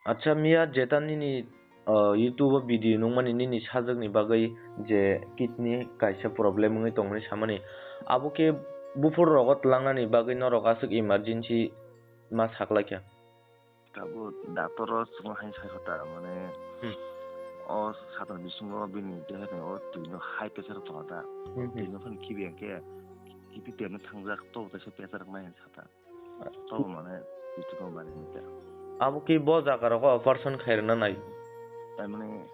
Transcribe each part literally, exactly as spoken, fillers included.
Acha Mia, jeta nini, uh, YouTube o video nungmani nini sajwkni bagwi je kidney kaisa problem wngwi tongmani samani, abo khe buphur rogo twlangnani bagwi norok aswk emergency ma saklaikha? Tabuk doctor o chwngno hai sai kha ta, mane, Hmm. o satar bisingo bini deharni o twino high pressure tongkha ta. Hmm, hmm. Twino phano khibi hwnkhe kithi temno thangjak, to teisa pressure wngnai hinwi sa ta. To mane, bisingo bari hinwi ta. Abo khe bo jaga rogo operation khairwna nai? Tai mane,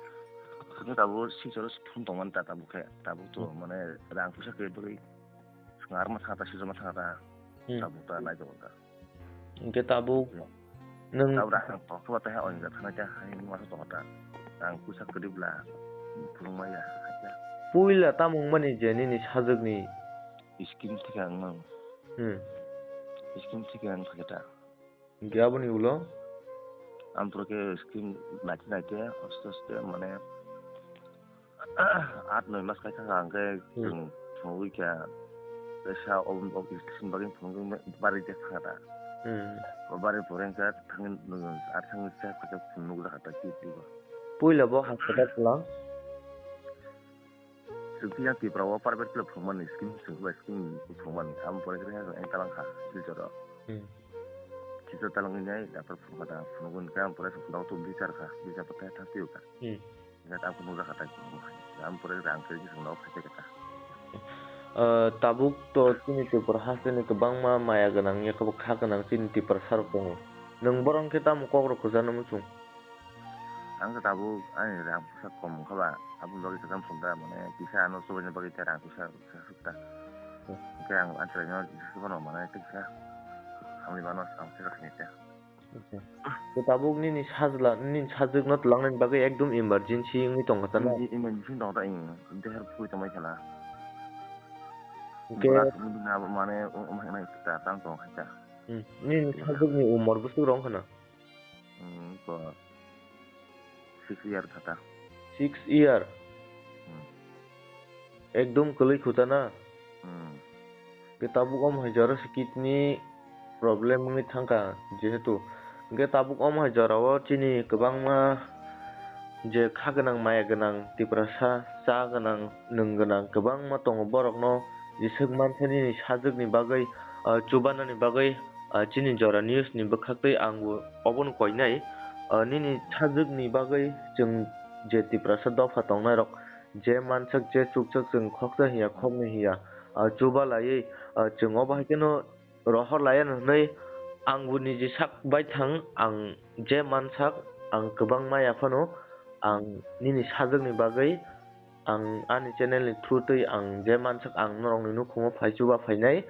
hwnkhe tabuk sijoro phone tongmani ta tabuk khe, tabuk to Hmm. mane rang puisa kwrwi bagwi swng arma thangta, sijorma thangta, Hmm. tabuk ta nai tongkha. Hwnkhe tabuk Hmm. nwng Tabuk rang tongkha ta, hai o hinjak thanai ta, hai masa tongkha ta. Rang puisa kwrwi bla, phunukma ya, hai ta. Puila tamo wngmani je nini sajwkni? Skin thika wngmani. Hmm. Skin thika wng thangkhe ta. Hwnkhe aboni ulo? Ang pura khe skin naite naite, aste aste, mane, aat noi mas kai thangkha, hwnkhe Hmm. chwng phunugwi kha, tei sa o, o skin bagwi phunugwi bari khe thangkha ta. Hmm. O bari pore hwnkhe thangwi, aat thangwi sa kha phunukjak kha ta, ki, ki bo. Puila bo hospital twlang? Chwng khe yang Tripura o private khe phunukmani, scheme chwng khe bai scheme phunukmani, amo pore khe yang talang kha, Silchar o. Hmm. Silchar talang wngya, doctor phunukha da, phunukgwi khe amo pore chwng khe bichar kha, bichar pathai thang twi kha. Hmm. Hingkhe tabuk nukjakha tai phunukma hai. Amo pore rang kwrwi khe chwng nogo phai kha ta. Ah, tabuk to chini Tripura hasteni kwbangma maya gwnang, yakhe bo kha gwnang chini Tiprasa rok tongo. Nwng borok khe tamo kok rok kwchana muchung? Ang khe tabuk ani rang puisa kom wngkha ba, aboni bagwi kwcham sukda, mane kisa ano chubaina bagwi khe rang puisa rwkha sukda. Hmm. Hwnkhe ang ani chwraino jesa phano mane tei kisa hamni mano ang kisa khaini khe. Acha. Khe tabuk nini sajla, nini sajwkno twlangnani bagwi ekdum emergency wngwi tongkha ta, no? Em-, em-, emergency tongkha ta, em, deher phui tongmai khala. Hwnkhe Bwla simi bini abo mane, um, um, hwnwi ta tang tong hai ta. Hmm. Nini Bwla. Sajwkni umor bwswk rok wngkha na? Hmm, ko six year kha ta. Six year? Hmm. Ekdum kwlwi khuta na? Hmm. Khe tabuk omo hai jora se kidney problem wngwi thangkha, jehetu. Hwnkhe tabuk omo hai jorao chini kwbangma je kha gwnang, maya gwnang, Tiprasa, cha gwnang, nwng gwnang kwbangma tongo. Borokno jeswk mansa nini sajwkni bagwi, ah, chubanani bagwi, ah, chini Jora News ni bwkhaktwi ang bo obono koinai. Ah, nini sajwkni bagwi chwng je Tiprasa dopha tongnairok je mansak, je chukjak, chwng khoksa hiya, khoknwi hiya, ah, chuba laiwi, ah, chwng obo hai kheno rohor laiya hwnwi ang bo niji sak baithang, ang je mansak, ang kwbangma yaphano ang nini sajwkni bagwi ang ani channel ni through twi ang je mansak ang norokni nukhungo phai chuba phainai.